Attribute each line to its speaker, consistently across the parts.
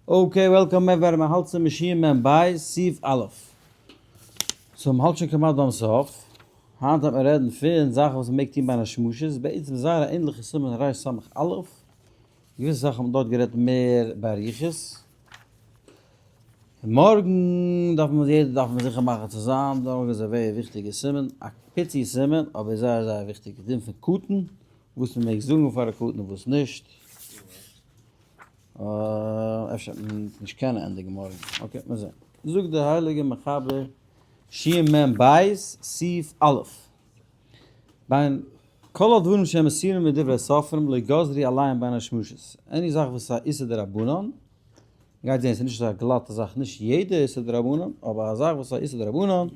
Speaker 1: Okay, welcome everybody, מען האלט צום שיעור מ ב, סעיף א'. So מען האלט שוין כמעט ביים סוף. היינט וועט מען רעדן פון זאכן וואס מען מעג טון בין השמשות, בעצם זייער א ענליכע סימן ר' סמך א'. געוויסע זאכן האט מען דארט גערעדט מער באריכות. און מארגן דארף מען יעדער דארף מען זיכער מאכן צו זיין, מארגן איז א very וויכטיגע סימן, א פיצי סימן, אבער זייער זייער וויכטיג, דין פון קטן, וואס מען מעג זאגן פאר א קטן און וואס נישט. אפשר וועט מען נישט קענען ענדיגן מארגן. Okay, מיר זען. זאגט דער הייליגער מחבר, שיעור מ ב, סעיף א', בין כל הדברים שהם אסורים מדברי סופרים לא גזרו עליהם בין השמשות. Any זאך וואס איז א איסור דרבנן, גייט זען ס'איז נישט אזא גלאטע זאך, נישט יעדע איסור דרבנן, אבער א זאך וואס איז א איסור דרבנן,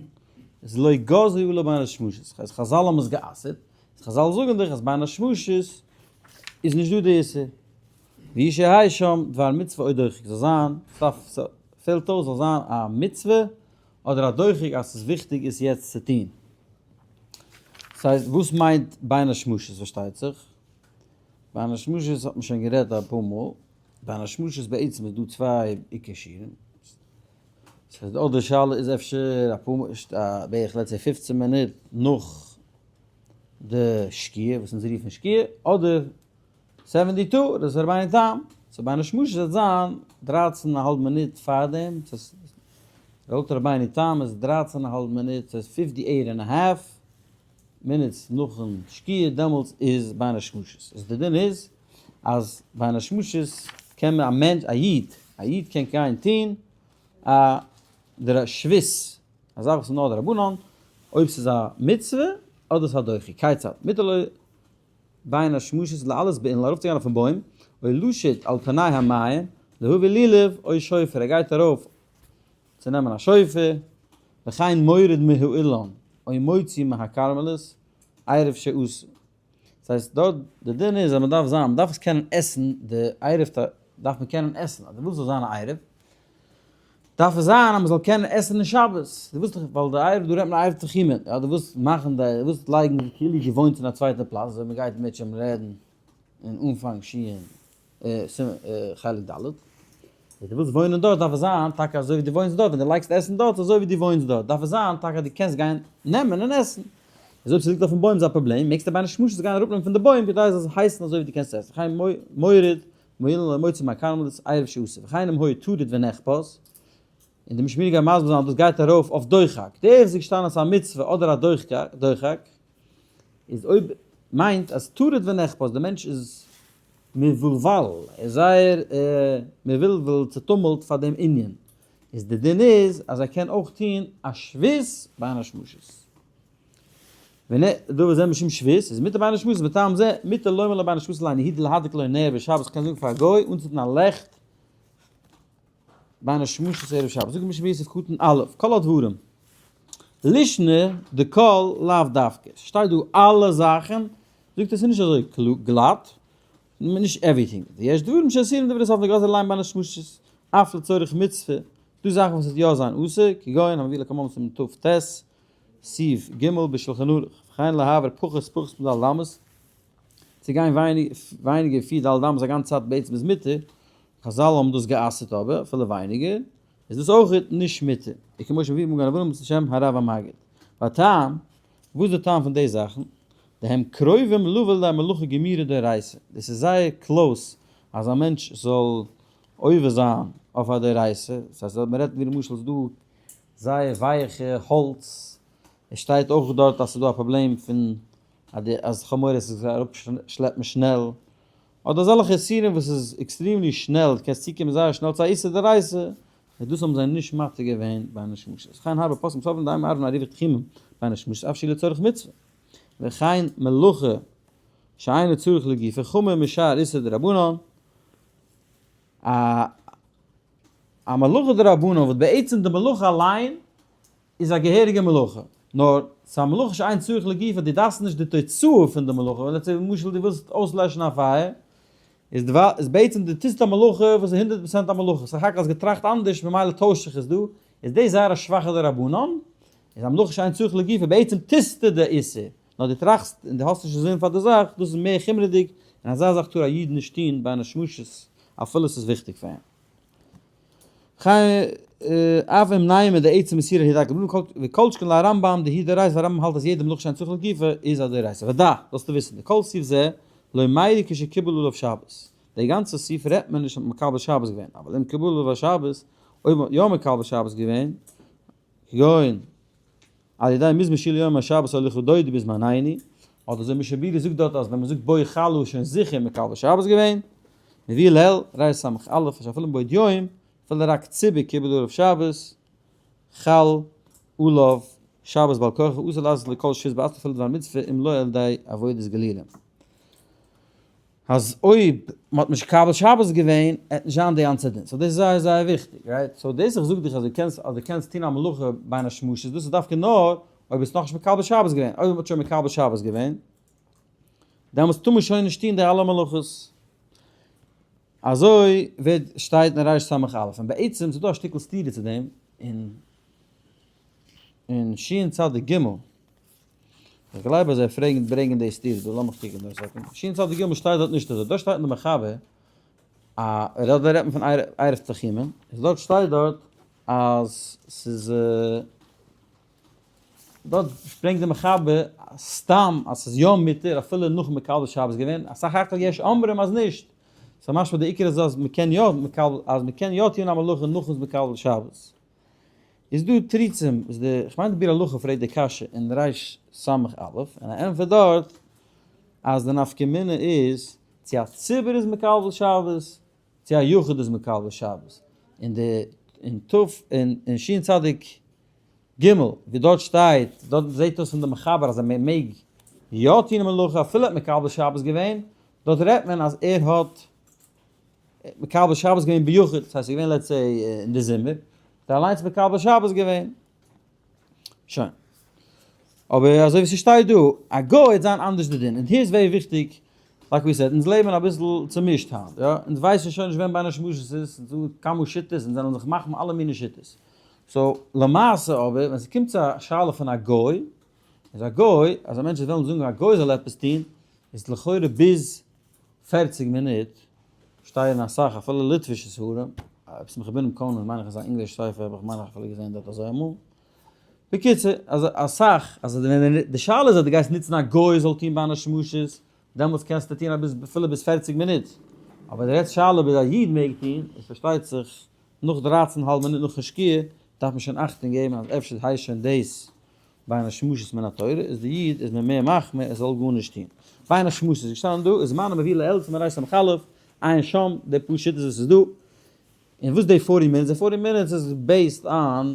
Speaker 1: איז לא גזרו עליו בין השמשות. חזל האבן עס גע'אסר'ט, חזל זאגן דאך אז בין השמשות איז נישט דא די איסור. והוא שיהא שם דבר מצוה או דוחק זאל זיין, ס'דארף, ס'פעלט אויס זאל זיין א מצוה אדער א דוחק אז ס'איז וויכטיג עס יעצט צו טון. ס'הייסט וואס מיינט בין השמשות פארשטייט זיך. בין השמשות האט מען שוין גערעדט אפאר מאל. בין השמשות בעצם איז דא צוויי עיקר שיעורים. ס'הייסט אדער שאלה איז אפשר אפאר בערך let's say 15 מינוט נאך די שקיעה וואס אונז רופן שקיעה, אדער seventy two, דאס איז רבינו תם, so בין השמשות וועט זיין דרייצן א האלב מינוט פארדעם, לויט רבינו תם איז דרייצן א האלב מינוט, ס'איז 58 and a half minutes נאכן שקיעה, דעמאלטס איז בין השמשות. איז די דין איז אז בין השמשות קען מען א מענטש, א איד, א איד קען גיין טוהן א שבות, א זאך וואס איז נאר דרבנן, אויב ס'איז א מצוה אדער ס'איז א דוחק, כיצד? מותר לו בין השמשות לעלות באילן ארויפצוגיין אויפן בוים, או לשוט על פני המים, להביא לולב או שופר, ער גייט ארויף צו נעמען א שופר, וכן מוריד מהאילן או מוציא מהכרמלית, עירוב שעשה. דאס הייסט דארט די דין איז אז מען דארף זיין, מען דארף עס קענען עסן, די עירוב דארף מען קענען עסן, אז דו ווילסט זאל זיין א עירוב, דארף עס זיין אז מען זאל קענען עסן אין שבת, דו ווילסט דאך, ווייל די עירוב, דא רעדט מען עירוב תחומין, יא, דו ווילסט מאכן די, דו ווילסט לייגן כאילו דו וואוינסט אין א צווייטע פלאץ, אזוי מען גייט מיט שוין רעדן אין אנפאנג שיעור חלק ד', אויב דו ווילסט וואוינען דארט דארף עס זיין טאקע אזוי ווי דו וואוינסט דארט, ווען דו לייגסט עסן דארט אזוי ווי דו וואוינסט דארט, דארף עס זיין טאקע אז דו קענסט גיין נעמען און עסן. איז אויב ס'ליגט אויפן בוים איז א פראבלעם, מעגסטו בין השמשות גיין אראפנעמען פון די בוים כדי עס זאל הייסן אזוי ווי דו קענסט עסן, וכן מוריד מהאילן או מוציא מהכרמלית עירוב שעשה, וכן אם היה טרוד ונחפז, און די משמי' גייט מסביר זיין אז דאס גייט ארויף אויף דוחק, דער וואס איז געשטאנען אז ס'איז א מצוה אדער א דוחק, איז אויב מיינט אז טרוד ונחפז, די מענטש איז מבולבל, ער איז זייער מבולבל צוטומלט פאר דעם ענין, איז די דין איז אז ער קען אויך טון א שבות בין השמשות. והנה דבר זה משום שבות, איז מותר בין השמשות, מטעם זה מותר לומר לו בין השמשות ליהודי להדליק לו נר בשבת, כ'קען זאגן פאר א גוי אנצינדן א לעכט בין השמשות ערב שבת, זאגט משנה יוסף קטן א', כל הדברים, לישנא דכל לאו דווקא, ס'שטייט דא אלע זאכן, זאגט ער ס'איז נישט אזוי גלאט, נישט everything, ויש דברים שאסורים דברי סופרים לא גזרו עליהם בין השמשות, אף לצורך מצוה, דא זאכן וואס וועט יא זיין אסור, כגון המביא לקמן סימן ת"ט, סעיף ג' בשלחן ערוך, וכן להעביר פחות פחות מד' אמות, צו גיין ווייניגער פיר ד' אמות א גאנצע צייט בעצם איז מותר, חזל האבן דאס גע'אסר'ט אבער אפילו ווייניגער איז דאס אויך נישט מותר, וכמו שמביא מגן אברהם בשם הרב המגיד. והטעם, וואס איז די טעם פון די זאכן? דהם קרובים לבא לידי מלאכה גמורה דאורייתא, דאס איז זייער close אז א מענטש זאל עובר זיין אויף א דאורייתא, דאס הייסט אז מען רעדט ווי למשל איז דא זייער ווייעכע האלץ, עס שטייט אויך דארט אז ס'איז דא א פראבלעם פון אז די אז כ'האב מורא ס'זאל זיך אראפשלעפן שנעל, אדער אזעלכע איסורים וואס איז extremely שנעל, דו קענסט צוקומען זייער שנעל צו א איסור דאורייתא, און דאס האבן זיי נישט מתיר געווען בין השמשות. וכן הרבה פוסקים סוברים דאין מערבין עירובי תחומין בין השמשות אף שלא לצורך מצוה. וכן מלאכה שאינה צריך לגופה חמור משאר איסור דרבנן, א א מלאכה דרבנן וואס בעצם די מלאכה אליין איז א געהעריגע מלאכה, נאר ס'איז א מלאכה שאין צריך לגופה, דו דארפסט נישט די תוצאה פון די מלאכה, ווען למשל דו ווילסט אויסלעשן א פייער, איז די איז בעצם דו טוסט א מלאכה וואס איז 100% א מלאכה, סך הכל האסט געטראכט אנדערש ממילא טוישט זיך עס דא, איז דאס זייער א שוואכע דרבנן, איז א מלאכה שאין צריך לגופה, בעצם טוסטו די איסור, נאר דו טראכסט און דו האסט נישט אינזין פאר די זאך, דאס איז מער חומרה'דיג, און אזא זאך טאר א איד נישט טון בין השמשות אפילו ס'איז וויכטיג פאר אים. אף אם נייעם מיט די עצם מסירה הידק וכל שכן להרמב ם דהיא דאורייתא ווייל רמב ם האלט אז יעדע מלאכה שאין צריך לגופה איז א דאורייתא ודע זאלסטו וויסן דכל סעיף זה לא מיירי כשקיבל עליו שבת די גאנצע סעיף רעדט מען נישט האט מקבל שבת געווען אבל אם קיבל עליו השבת אויב מען האט יא מקבל שבת געווען כגון על ידי מזמור שיר ליום השבת או לכו דודי בזמנינו, אדער אזוי משנה ברורה זאגט דארט אז ווען מען זאגט בואי כלה איז שוין זיכער מקבל שבת געווען, מביא לעיל, רס"א, שאפילו מבעוד יום, אפילו רק ציבור קיבל עליו שבת, חל עליו שבת בעל כרחו אסור לעשות לו כל שהות בעצמו אפילו דבר מצוה אם לא על ידי עבודת גלילים. אז אויב מען האט נישט מקבל שבת געווען עט נישט זיין די גאנצע דין, so דאס איז זייער זייער וויכטיג, right? So דאס איך זאג דיך אז דו קענסט אז דו קענסט טון א מלאכה בין השמשות דאס איז דווקא נאר אויב ביסט נאכנישט מקבל שבת געווען, אויב מען האט שוין מקבל שבת געווען דעמאלטס טאר מען שוין נישט טון די אלע מלאכות. אזוי ווערט שטייט אין רס"א, און בעצם ס'איז דא א שטיקל סתירה צו דעם אין אין שצ"ג. איך גלייב אז זיי פרעגן ברענגען די סתירה דא, לאמיך קוקן דא א second. שצ"ג שטייט דארט נישט אזוי, דארט שטייט אין די מחבר א דארט רעדט מען פון עירוב תחומין, איז דארט שטייט דארט אז ס'איז דארט ברענגט די מחבר סתם אז ס'איז יא מותר אפילו נאכן מקבל שבת געווען, א סך הכל יש אומרים אז נישט, ס'איז משמע די עיקר איז אז מ'קען יא מקבל אז מ'קען יא טון א מלאכה נאכן מקבל שבת. איז דא תירוצים, איז די, כ'מיין די ביאור הלכה פרעגט די קשיא אין רס"א, און ער ענטפערט דארט אז די נפקא מינה איז צו א ציבור איז מקבל שבת צו א יחיד איז מקבל שבת, און די אין ת אין שצ"ג ווי דארט שטייט, דארט זעט אויס פון די מחבר אז מען מעג יא טון מלאכה אפילו האט מקבל שבת געווען, דארט רעדט מען אז ער האט מקבל שבת געווען ביחיד, דאס הייסט ס'איז געווען let's say אין די זומער, האט ער אליינס מקבל שבת געווען. שוין. אבער אזוי ווי ס'שטייט דא, א גוי וועט זיין אנדערש די דין. און here איז very וויכטיג, like we said, אונז לעבן אביסל צומישט היינט, יא? אונז ווייסן שוין נישט ווען בין השמשות איז, ס'איז דא כמה שיטות, אונז זענען זיך מחמיר אלע מיני שיטות. So, למעשה אבער, ווען ס'קומט צו א שאלה פון א גוי, איז א גוי, אז א מענטש וועט וועלן זאגן א גוי זאל עפעס טון, איז לכאורה ביז 40 מינוט שטייען אסאך אפילו ליטווישע ספרים, עפעס מחבינים קאנען מיין איך איז א English ספר האב איך מיין איך אפילו געזען דארט אזוי אמאל. בקיצור אז אסאך אז ווען די שאלה איז אז דו גייסט נוצן א גוי זאל טון בין השמשות דעמאלטס קענסטו טון אביס אפילו ביז 40 מינוט, אבער די רעדסט שאלה אויב א איד מעג טון איז פארשטייט זיך נאך 13 האלב מינוט נאכן שקיעה דארף מען שוין אכטונג געבן אז אפשר הייסט שוין דאס בין השמשות מן התורה איז די איד איז מען מער מחמיר ער זאל גארנישט טון. בין השמשות איז געשטאנען דא איז זמן המביא לעיל צום רייסן חלף, עיין שם, די פאר שיטות וואס איז דא, און וואס די forty minutes, די forty minutes איז based on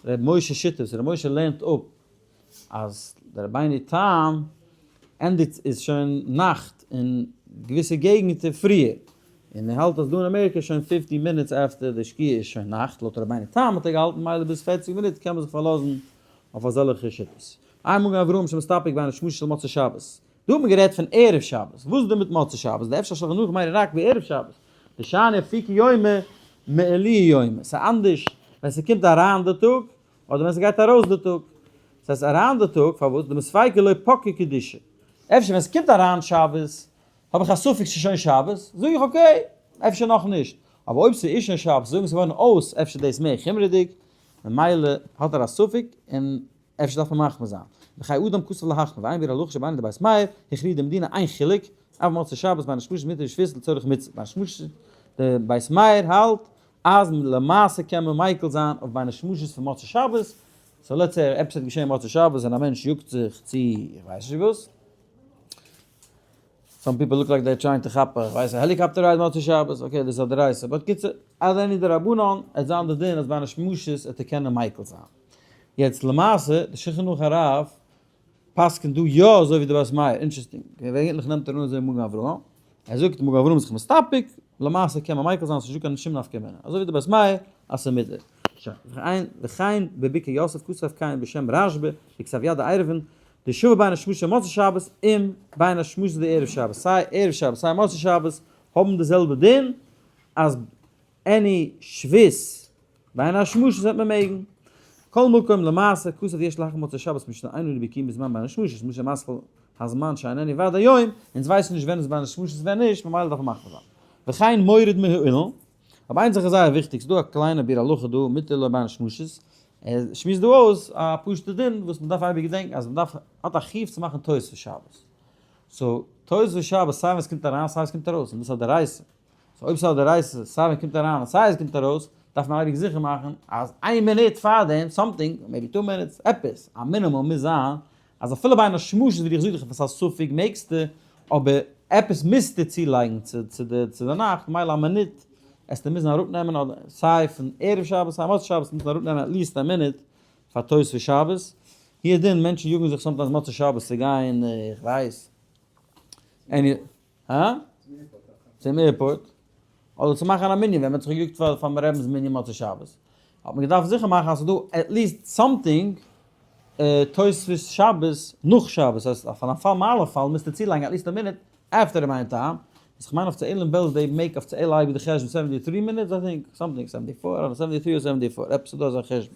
Speaker 1: ר' משה שיטות, ר' משה לערנט אפ אז די רבינו תם ענדיגט איז שוין נאכט אין געוויסע געגנטער פריער, און ער האלט אז דא אין אמעריקע איז שוין fifty minutes after די שקיעה איז שוין נאכט, לויט רבינו תם האט ער געהאלטן מילא ביז 40 מינוט קען מען זיך פארלאזן אויף אזעלכע שיטות. איין מגן אברהם שמסתפק בין השמשות של מוצאי שבת. דא האט מען גערעדט פון ערב שבת, וואס איז דא מיט מוצאי שבת? דאפשר שלחן ערוך מיינט רק בערב שבת, דשאני אפיקי יומא מעלי' יומא, ס'איז אנדערש ווען ס'קומט אריין די טאג אדער ווען ס'גייט ארויס די טאג. ס'הייסט אריין די טאג, פארוואס? דמספיקא לא פקעי קדושה. אפשר ווען ס'קומט אריין שבת האב איך א ספק ס'איז שוין שבת, זאג איך okay, אפשר נאך נישט. אבער אויב ס'איז שוין שבת, זאגן ס'איז געווארן אויס, אפשר דאס מער חומרה'דיג, ממילא האט ער א ספק און אפשר דארף מען מחמיר זיין. וחיי אדם כתוב להחמיר, ואין ביאור הלכה שבין דבית מאיר, הכריעו די מדינה איין חילוק, אף מוצאי שבת בין השמשות מותר שבות לצורך מצוה. בין השמשות די בית מאיר האלט אז למעשה קען מען מיקל זיין אויף בין השמשות פון מוצאי שבת, so let's say עפעס האט געשען מוצאי שבת און א מענטש יאגט זיך צו איך ווייס נישט וואס, some people look like they're trying to כאפ איך ווייס א helicopter ride מוצאי שבת, okay דאס איז א דאורייתא, but קיצור אז עני דרבנן עט זיין די דין אז בין השמשות עט ער קענען מיקל זיין. יעצט למעשה די שולחן ערוך הרב פסק'נט דא יא אזוי ווי די בית מאיר, interesting, געווענליך נעמט ער אן אזוי מגן אברהם, ער זאגט מגן אברהם איז זיך מסתפק, למעשה קען מען מיקל זיין ס'נישט דא קיין שום נפקא מינה, אזוי ווי די בית מאיר אז ס'מותר. שוין, וכן בברכת יוסף כתב כן בשם רשב"א בכתב יד העירובין, דשוה בין השמשות מוצאי שבת עם בין השמשות דערב שבת, סיי ערב שבת סיי מוצאי שבת האבן די זעלבע דין אז any שבות בין השמשות וועט מען מעגן. כל מקום למעשה כתב יש להחמיר מוצאי שבת משום דאין אנו בקיאים בזמן בין השמשות משום שמתחיל הזמן שאיננו ודאי יום, אונז ווייסן נישט ווען איז בין השמשות ווען נישט ממילא דארף מען מחמיר זיין. וכן מוריד מהאילן. אבער איין זאך איז זייער וויכטיג, ס'איז דא א קליינע ביאור הלכה דא, מותר לו בין השמשות, ער שמועסט דא אויס א פשוט'ע דין וואס מ'דארף אייביג געדענקן אז מ'דארף האט א חיוב צו מאכן תוספות שבת. so תוספות שבת סיי ווען ס'קומט אריין סיי ווען ס'קומט ארויס, און דאס איז א דאורייתא. so אויב ס'איז א דאורייתא סיי ווען קומט אריין און סיי עס קומט ארויס, דארף מען אייביג זיכער מאכן אז איין מינוט פארדעם, something, maybe two minutes, עפעס, א מינימום מוז זיין, אז אפילו בין השמשות ווי איך זאג דיך עפעס א ספק מעגסטו, אבער עפעס מוזטו צולייגן צו די נאכט, מילא א מינוט עסטו מוזן אראפנעמען אדער סיי פון ערב שבת סיי מוצאי שבת מוז מען אראפנעמען at least א מינוט פאר תוספות שבת. הוא הדין מענטשן יאגן זיך sometimes מוצאי שבת צו גיין איך ווייס עני הא? צום airport, אדער צו מאכן א מנין, ווען מען האט זיך געיאגט פאר פארן רבינ'ס מנין מוצאי שבת, האט מען געדארפט זיכער מאכן אז ס'איז דא at least something תוספות שבת נאך שבת, אז פאר א פארמאלע פאל מוזטו צולייגן at least א מינוט after די main time, איז כ'מיין אויף צעהלים בעלז they make אויף צעהל אייביג די חשבון 73 minutes I think, something 74 אדער 73 אדער 74, עפעס איז דא אזא חשבון.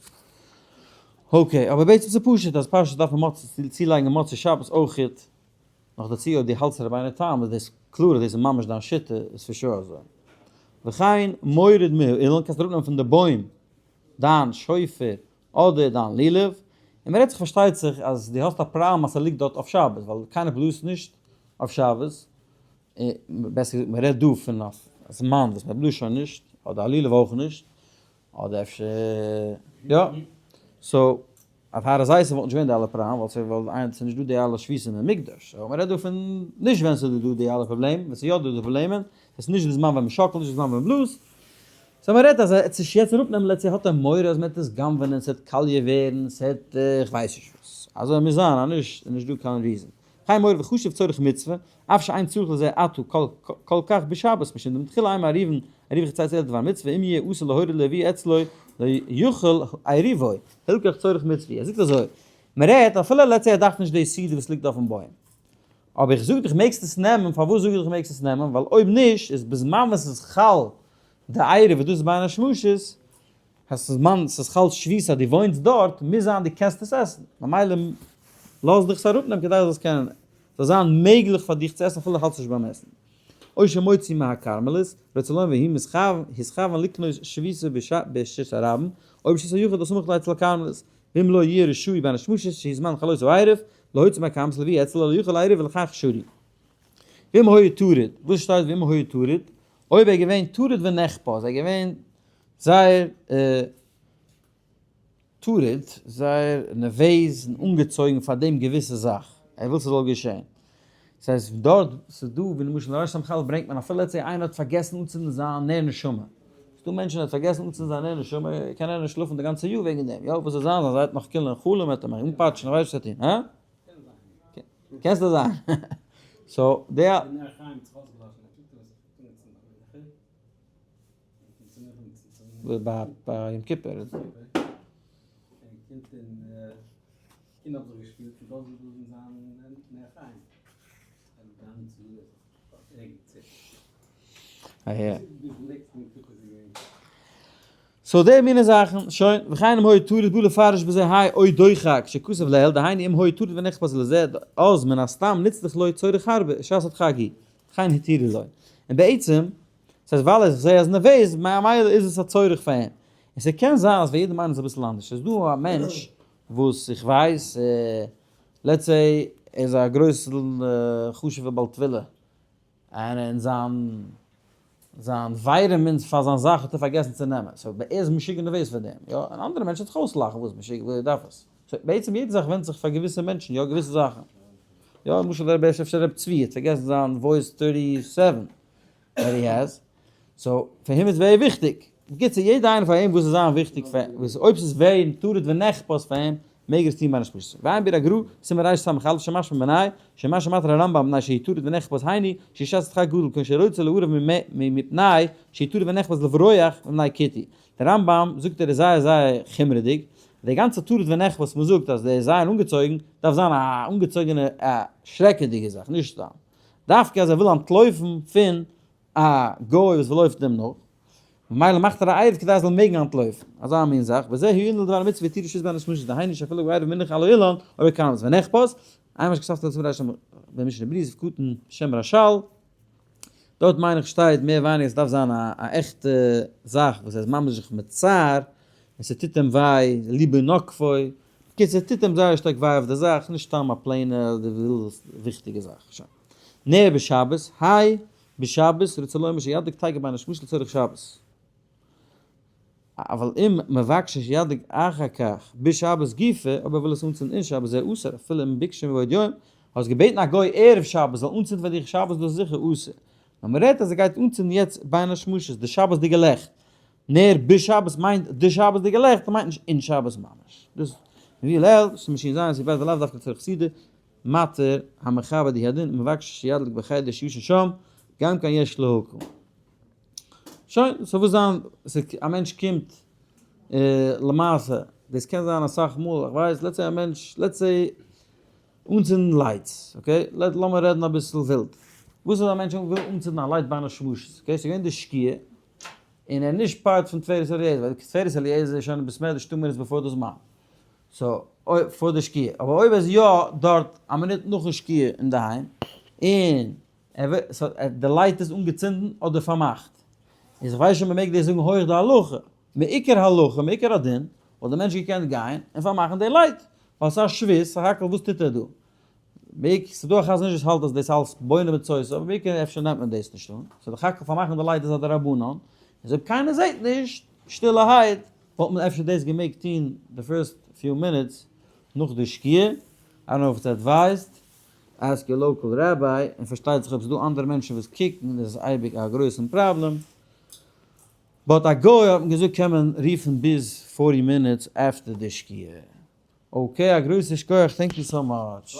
Speaker 1: okay, אבער בעצם ס'איז פשוט אז פשט דארף מען מוצאי צולייגן מוצאי שבת אויכעט. נאכדערצו אויב דו האלטסט רבינו תם איז דאס קלאר אז דאס איז ממש דיין שיטה איז for sure אזוי. וכן מוריד מהאילן קענסט אראפנעמען פון די בוים דיין שופר אדער דיין לולב, און מ'רעדט זיך פארשטייט זיך אז דו האסט א פראבלעם אז ס'ליגט דארט אויף שבת ווייל קיינער בלאזט נישט אויף שבת, בעסער געזאגט מ'רעדט דא פון א זמן וואס מ'בלאזט שוין נישט, אדער א לולב אויך נישט, אדער אפשר יא, so אויף הר הזיתים וואלט נישט געווען די אלע פראבלעם ווייל ס'וואלט איין ס'נישט דא די אלע שביתים אין מקדש, so מ'רעדט דא פון נישט ווען ס'איז דא די אלע פראבלעם, ווען ס'איז יא דא די פראבלעמען, ס'איז נישט די זמן ווען מ'שאקלט נישט די זמן ווען מ'בלאזט, so מ'רעדט אז ער וועט זיך יעצט אראפנעמען let's say האט ער מורא אז מ'וועט עס גנב'ענען ס'וועט קאליע ווערן ס'וועט כ'ווייס נישט וואס, אזוי מוז זיין אז נישט איז נישט דא קיין reason. חי מוריד וחשוב צורך מצוה, אף שאין צורך לזה עתה כל כך בשבת, משום דמתחילה אין מעריבין עירובי חצירות אלא לדבר מצוה, אם יהיה אסור להוריד להביא אצלו לא יוכל עירובו, הלכך צורך מצוה. ער זאגט אזוי, מען רעדט אפילו let's say ער דארף נישט די סידי וואס ליגט אויפן בוים, אבער איך זאג דיך מעגסט עס נעמען, פארוואס זאג איך דיך מעגסט עס נעמען, ווייל אויב נישט איז בזמן ווען ס'איז חל די עירוב וואס דאס איז בין השמשות, אז ס'איז זמן ס'איז חל שביתה אז דו וואוינסט דארט, מוז זיין דו קענסט עס עסן, ממילא לאז דיך עס אראפנעמען כדי זאלסט קענען, זאל זיין מעגליך פאר דיך צו עסן אפילו האלטסט נישט ביים עסן. או שמוציא מהכרמלית, רוצה לומר והוא מתכוון לקנות שביתה ברשות הרבים, או ברשות היחיד הסמוך לאצל הכרמלית, ואם לא יהיה רשאי בין השמשות שהיא זמן חלות העירוב, להוציא מהכרמלית להביא אצלו לא יוכל לעירוב ולכך שרי. ואם היה טרוד, וואס שטייט ואם היה טרוד? אויב ער איז געווען טרוד ונחפז, ער איז געווען זייער טרוד, זייער נערוועז און אנגעצויגן פאר דעם געוויסע זאך, ער וויל ס'זאל געשען. ס'הייסט דארט, ס'איז דא ווי למשל אין ראש סמ ח ברענגט מען אפילו let's say איינער האט פארגעסן אנצינדן זיין נר נשמה, ס'איז דא מענטשן האט פארגעסן אנצינדן זיין נר נשמה, קען ער נישט שלאפן די גאנצע יאר וועגן דעם, יא וואס זאל זיין, אז ער וועט נאך קומען אין חלום וועט ער מיך אנפאטשן, איך ווייס נישט וואס ער וועט טון, הא? קענסט דאס זיין. so די. ביי יום כיפור. so די מינע זאכן, שוין, וכן אם היה טרוד בא לפרש בזה האי או דוחק שכתב לעיל, דהיינו אם היה טרוד ונחפז לזה, אז מן הסתם נצרך לו צורך הרבה, שעת הדחק היא, וכן התירו לו. און בעצם, ס'הייסט ווייל איך זעה אז נערוועז, ממילא איז עס א צורך פאר אים. און ס'קען זיין אז פאר יעדעם איינעם איז אביסל אנדערש. ס'איז דא א מענטש וואס איך ווייס, let's say ער איז א גרויסע חשוב'ע בעל תפילה, און אין זיין זיין vitamins פאר זיין זאך האט ער פארגעסן צו נעמען, so ער איז משוגע נערוועז פאר דעם, יא, אן אנדערע מענטש וועט זיך אויסלאכן, וואס משוגע, וואס ער דארף עס. so בעצם יעדע זאך ווענדט זיך פאר געוויסע מענטשן, יא, געוויסע זאכן. יא, למשל דער רבי אפשר רבי צבי האט פארגעסן זיין Voice 37 that he has, so פאר אים איז very וויכטיג. בקיצור יעדע איינער פאר אים וואס איז זיין וויכטיג פאר אים, וואס אויב ס'איז very טרוד ונחפז פאר אים, מעג ער עס טון בין השמשות. ועיין ביאור הגר"א, סימן רס"א, שמשמע מיניה, שמה שמתיר הרמב"ם מפני שהוא טרוד ונחפז היינו, ששעת הדחק גדול כגון שרוצה לערב מפני שהוא טרוד ונחפז לברוח מפני כותי. דער רמב"ם זאגט ער איז זייער זייער חומרה'דיג, די גאנצע טרוד ונחפז וואס מ'זאגט אז דער איז זייער אנגעצויגן, דארף זיין א אנגעצויגענע א שרעקעדיגע זאך, נישט סתם דווקא אז ער וויל אנטלויפן פון א גוי וואס לויפט אים נאך, ממילא מאכט ער א עירוב כדי ער זאל מעגן אנטלויפן, אזא מין זאך, וזה הוא ענין לדבר המצוה והתירו שהות בין השמשות, דהיינו שאפילו עירוב מונח על האילן או בכרמלית ונחפז, עיין מה שכתבת בסימן רש במשנה ברורה סעיף קטן שם רש"ל. דארט מיין איך שטייט מער ווייניגער ס'דארף זיין א עכטע זאך וואס ער איז ממש זיך מצער און ס'טוט אים וויי, ליבו נוקפו, בקיצור ס'טוט אים זייער שטארק וויי אויף די זאך, נישט סתם א plain ע אדער וויכטיגע זאך. שוין. נר בשבת, היי בשבת רוצה לומר שידליק תיכף בין השמשות לצורך שבת. אבל אם מבקש שידליק אחר כך בשבת גופא, אויב ער וויל עס אנצינדן אין שבת זה אסור, אפילו אם ביקש מבעוד יום, האסט געבעטן א גוי ערב שבת זאל אנצינדן פאר דיך שבת דאס איז זיכער אסור. נאר מען רעדט אז ער גייט אנצינדן יעצט בין השמשות, די שבת'דיגע לעכט. נר בשבת מיינט די שבת'דיגע לעכט, מיינט נישט אין שבת ממש. דאס מביא לעיל, שמשין זיין, סיבת ולאו דווקא לצורך סעודה, מתיר המכבד הוא הדין ומבקש שידליק בחדר שישן שם, גם כן יש להקל. שוין, so וואס זיין, א מענטש קומט למעשה, דאס קען זיין אסאך מאל, איך ווייס, let's say א מענטש, let's say אנצינדן lights, okay, לאמיר רעדן אביסל ווילד, וואס איז א מענטש וויל אנצינדן א light בין השמשות, okay, ס'איז געווען די שקיעה, און ער איז נישט part פון תפארת אליעזר, ווייל תפארת אליעזר איז שוין אין בית מדרש 2 minutes before די זמן, so פאר די שקיעה, אבער אויב ער איז יא דארט א מינוט נאכן שקיעה אינדערהיים, און די light איז אנגעצינדן אדער פארמאכט, איז איך ווייס נישט אויב מ'מעג דאס זאגן הויך די הלכה, מעיקר הלכה, מעיקר הדין, וואלט די מענטש געקענט גיין און פארמאכן די light, ווייל ס'איז א שבות, סך הכל וואס טוט ער דא? ס'איז דא א חזון איש וואס האלט אז דאס אלס בונה מצות, אבער בעיקר אפשר נעמט מען דאס נישט אן, so דאך הכל פארמאכן די light איז א דרבנן, איז אויב קיינער זעט נישט, שטילערהייט, וואלט מען אפשר דאס געמעגט טון די first few minutes נאך די שקיעה, I don't know if it's advised, ask your local rabbi, און פארשטייט זיך אויב ס'איז דא אנדערע מענטשן וואס קוקן איז עס אייביג א גרויסן פראבלעם, but א גוי האט מען געזאגט קען מען רופן ביז 40 minutes after די שקיעה. Okay א גרויסע שכוח thank you so much.